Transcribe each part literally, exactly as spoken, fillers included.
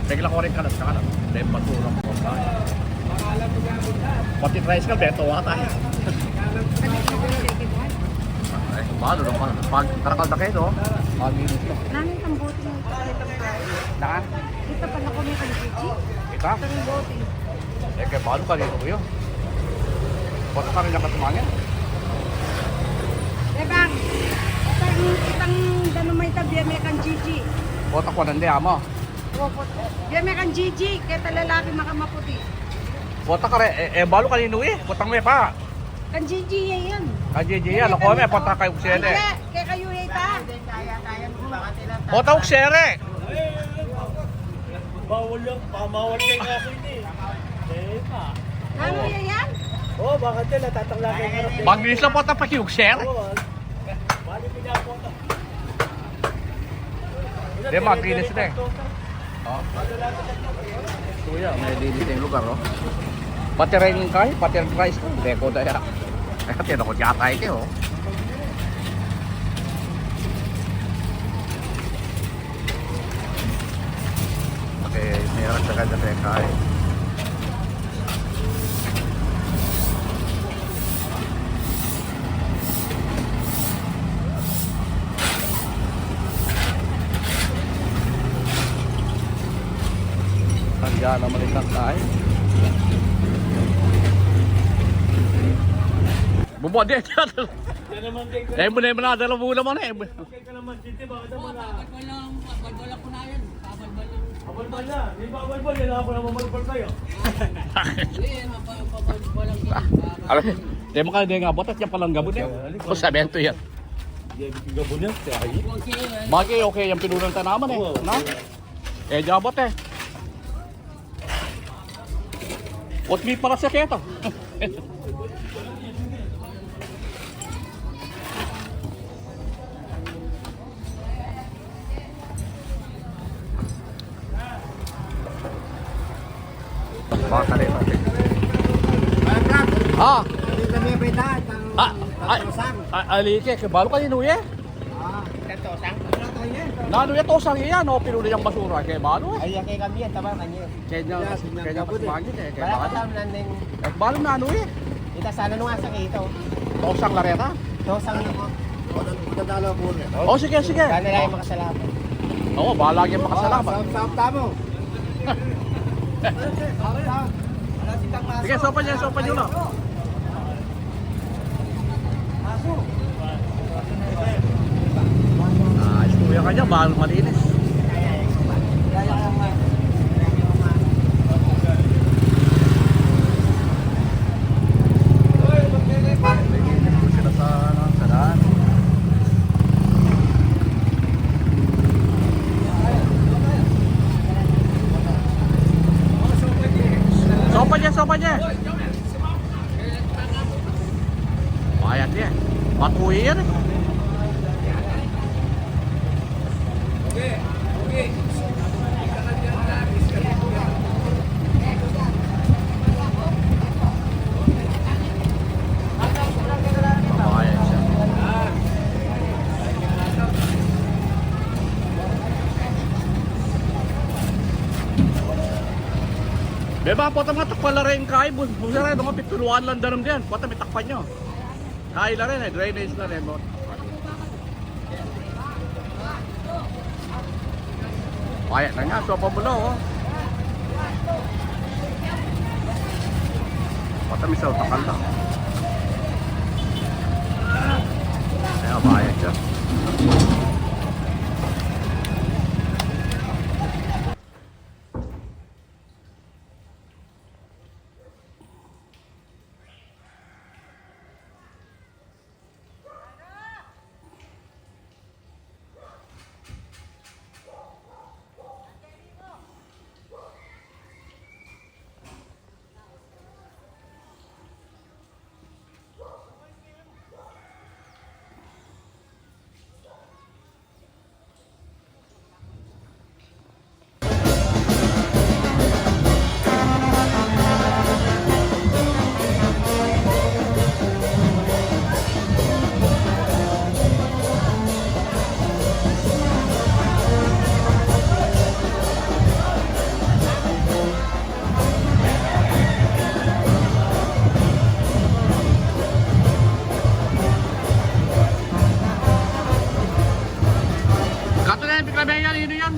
Teka lang, kurin ka lang, saka lang. Dahil basura ko, pagkain. Pati tricycle, beto ata, eh. Ay, balo lang pa. Pag tarakal na kayo, no? Pag-init na. Nanang tambote mo ito. Saan? Ito pala ko may kan Gigi. Ito? Ito ng bote. Eh, kaya balo kanino ko yun? Bota kami ng katumangin. Eh, bang, itang, itang dano may tabi, may kan Gigi. Bota ko nande, ama. Opo. Yan may kan Gigi, keta lalaki makamaputi. Bota kare, e, e, balo kanino e? Botang me pa. Kan Gigi yan. Kan Gigi yan, loko me, bota kay Uksere. Ay, kay kayu yan ta. Bota Uksere. Bawal yan, pamawal kay kaso ini. Eh, pa. Ano yan yan? Oh, bakit yan? Natatangla kayo ng harap. Maglinis lang bota pa kay Uksere. Oo, ah. Bali, pinapota. Di, maglinis na e. Oh. Kuya, may linis na yung lugar, oh. Pati rin yung kahoy, pati rin rice ko. Deko da ya. Eh, tinakot yata ito, oh. Okay, may harap sa kanya, kahoy. Tanda naman itang kain. Bumode. Yan naman, Jake. Eh, muna, muna, dala muna, muna, eh. Kay Kalaman City, bakit naman na? Balbal lang, balbal lang po na yan. Balbal lang. Balbal na. Di ba balbal? Kailangan ko na mabalbal kayo. Hindi, eh, mapa-, pabalbal lang po. Alam mo, di mo kaya di nga abot at yan palang gabon eh. O, sabihan to yan. Yan, gabon yan. Kaya yun. Bagay, okay, yung pinulang tanaman eh. Oo. Na? Eh, di abot eh. Ot mi para sa keto. Baka rin natin. Ah. Hindi kami pwede, ang Ah, ay, tosang. Ah, alike, kaya balo kanino ye? Ah. Tosang? Nanu ye tosang yan, o, pinuno yang basura, kaya balo eh. Ay, kaya kami yan, tama kanya. Kaya niya, kaya niya kasi mangin eh, kaya balo. Balo nanu eh. Ita sana nung asa kayo ito. Tosang lareta? Tosang na po. Madadala po niya. O, sige, sige. Sana lang yung makasalamat. Oo, bahala kayo makasalamat. Sap-sap tamo. Sige, sopa niya, sopa niya na. Ah, istorya ka niya, bahal malinis. Sila sa, ano, sa daan. Sopa niya, sopa niya. Bayad niya. Matuwi yan eh. Bayad siya. Beba, pota matakpan la rin kay, bu-, busa rin, mga pituluan lang daram diyan. Pota may takpan nyo. Kay la rin eh, drainage la rin, no? Kaya na nga, sopa mu na, oh. Pota may sa utakan lang. Kaya bayad siya. Sabi yan, ino yan?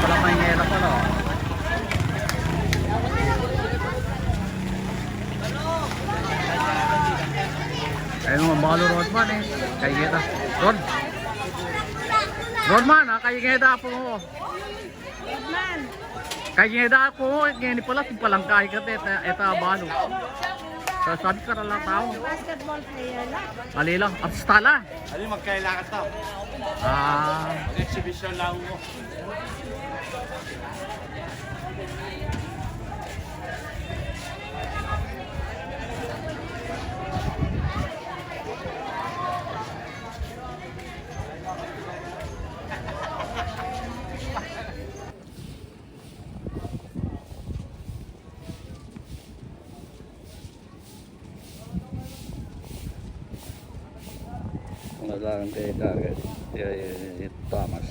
Pala, may ngera pala. Ayun, ang balo, Rodman, e. Kaya kita. Rod. Rodman, a, kaya kita po. Rodman. Kaya kita po, ngeni pala, ing palangka keti, eta, eta balo. Sasabi ka na lang tau. Basketball player la. Ali la, artista la. Ali, magkailangan tau. A. Mag-exhibition la. Ang alangan kay Dagat, ya, ya, ya, ya, Thomas.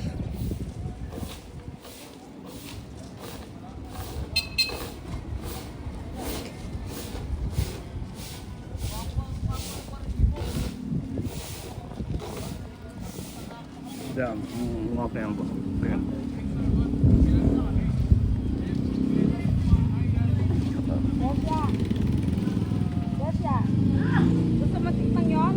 Yan, mm, okay yan po. Ayan. Bosya. Bosya. Gusto mo tikman yun?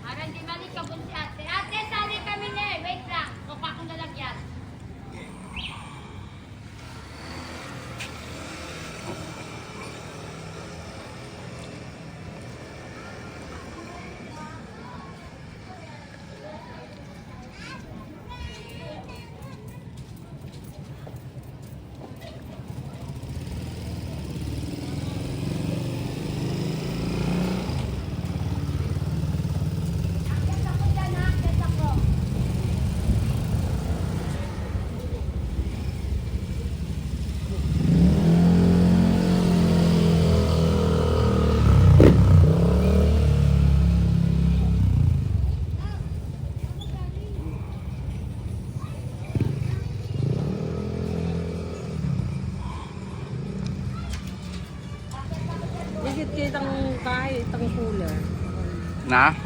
Parang di mali ka, bunsi ate. Ate, sali kami na e. Wait lang. Kukuha kong lalagyan. Dikit kitang kain, itang cooler. Na?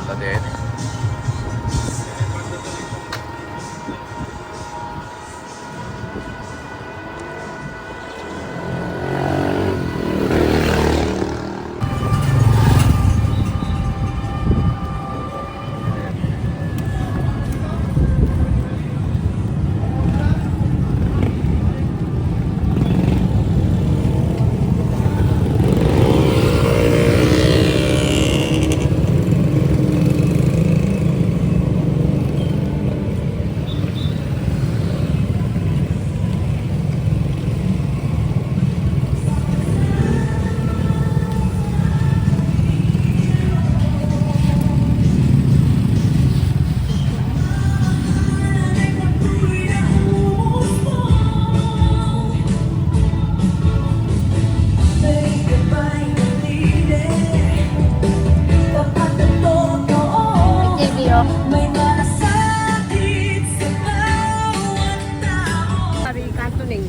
Atin. May malasakit sa bawat tao. Pari kanto ning.